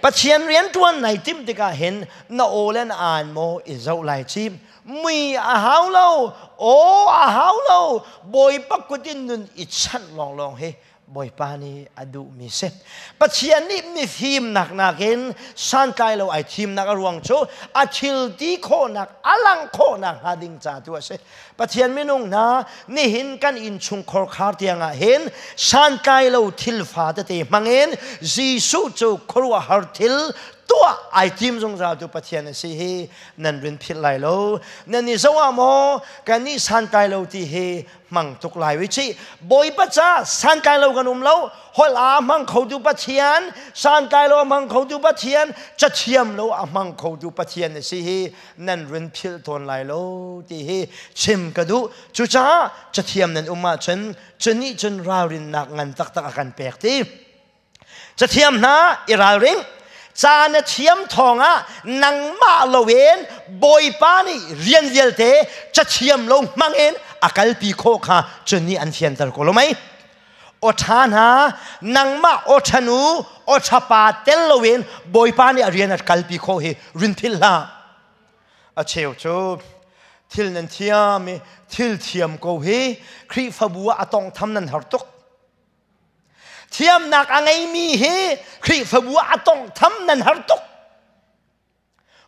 Pathian riantuan nai timh tikah hin na aw le na aan maw i zoh lai ci. Mui a hau lo, aw a hau lo, Bawipa kut in nun i chanh lawnglawng hi Bawipa nih a duhmi si. Pathian nih mifimnak nakin santlai lo ai thimnak a ruang cu a thil ti khawhnak a langh khawhnak hnga ding ca tu a si. Pathian minung hna nihin kan innchungkhar khar tiangah hin santlai lo thil fa tete hmangin Jesuh cu khuaruahhar thil tuah ai tim zungzal tu Pathian a si hi nan rin philh lai lo. Nan i zoh ah maw kan nih santlai lo ti hi hmang tuk lai wi chi Bawipa ca santlai lo kan um lo. Holh a hmang kho tu Pathian, santlai lo a hmang kho tu Pathian, cathiam lo a hmang kho tu Pathian a si hi nan run philh tawn lai lo ti hi chim ka duh. Cucaah cathiam nan um ahcun cu nih cun ralrinnak ngan taktak a kan pek ti. Cathiam hna, i ralring. Ca na thiam thawngah nangmah loin Bawipa nih rian vialte cathiam lo hmangin a kalpi khawh kha cu nih an fianter ko lo mei? Aw ṭha hna, nangmah aw ṭha nu, aw ṭha pa tel loin Bawipa nih a rian a kalpi khawh hi rin philh hlah. A cheu cu thil nan thiam i thil thiam ko hi Khrihfabu ah a tawngtham nan har tuk. Thiamnak a ngeimi hi Khrihfabu ah a tawnghtham nan har tuk.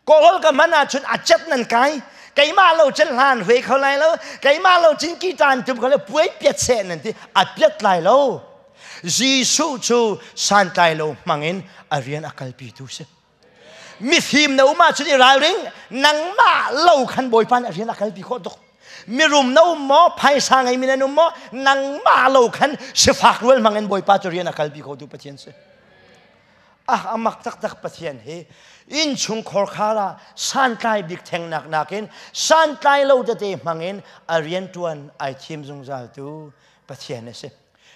Kawlhawl ka hman ahcun a cet nan kai. Keimah lo cun hlan hui kho lai lo. Keimah lo cun kitan tum kho lo. Puai piat seh nan ti. A piat lai lo. Jesuh cu santlai lo hmangin a rian a kalpitu si. Mifim na um ahcun i ralring. Nangmah lo khan Bawipa nih a rian a kalpi khawh tuk. Mirum na um maw, phaisa ngeimi nan um maw, nangmah lo khan sifak rual hmangin Bawipa cu rian a kalpi khotu Pathian si. Ah, amak taktak Pathian hi innchungkhar khar ah santlai bik thengnak nakin santlai lo tete hmangin a rianṭuan ai thim zungzal tu Pathian a si.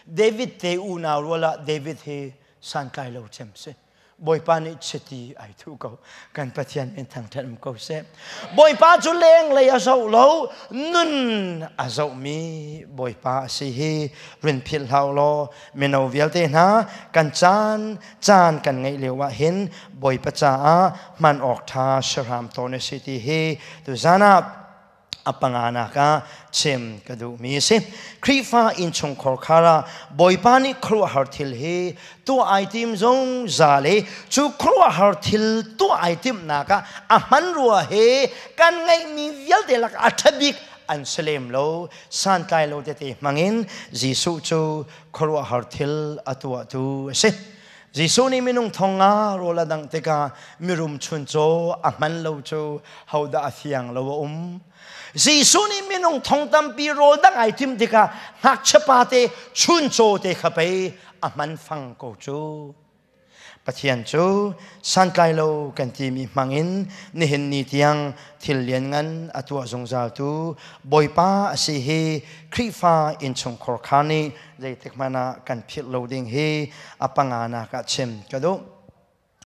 David te unau rual ah David hi santlai lo cem si. Bawipa nih chiti ai thuh ko. Kan Pathian min thangṭhat um ko seh. Bawipa cu lenglei a zoh lo, nun a zohmi Bawipa a si hi rin philh hlah law mino vialte hna kan caan caan kan ngeih lio ah hin Bawipa caah hman awk ṭha si hram tawn a si ti hi tuzan ah a panganak ah chim ka duhmi a si. Khrihfa innchungkhar khar ah Bawipa nih khuaruahhar thil hi tuah ai tim zungzal i cu khuaruahhar thil tuah ai timhnak ah a hmanrua he kan ngeihmi vialte lakah a ṭha bik an si lem lo. Santlai lo tete hmangin Jesuh cu khuaruahhar thil a tuahtu a si. Jesuh nih minung thong nga rawl a dangh tikah mirum chuncaw a hman lo cu hodah a fiang lo a um. Jesuh nih minung thong tampi rawl dangh ai tim tikah ngakchia pa te chuncaw te kha pei a hman fang ko cu. Pathian cu santlai lo kan timi hmangin nihin ni tiang thil lianngan a tuah zungzaltu Bawipa a si hi Khrihfa innchungkhar kha nih zeitik hmanh ah kan philh lo ding hi a panganak ah chim ka duh.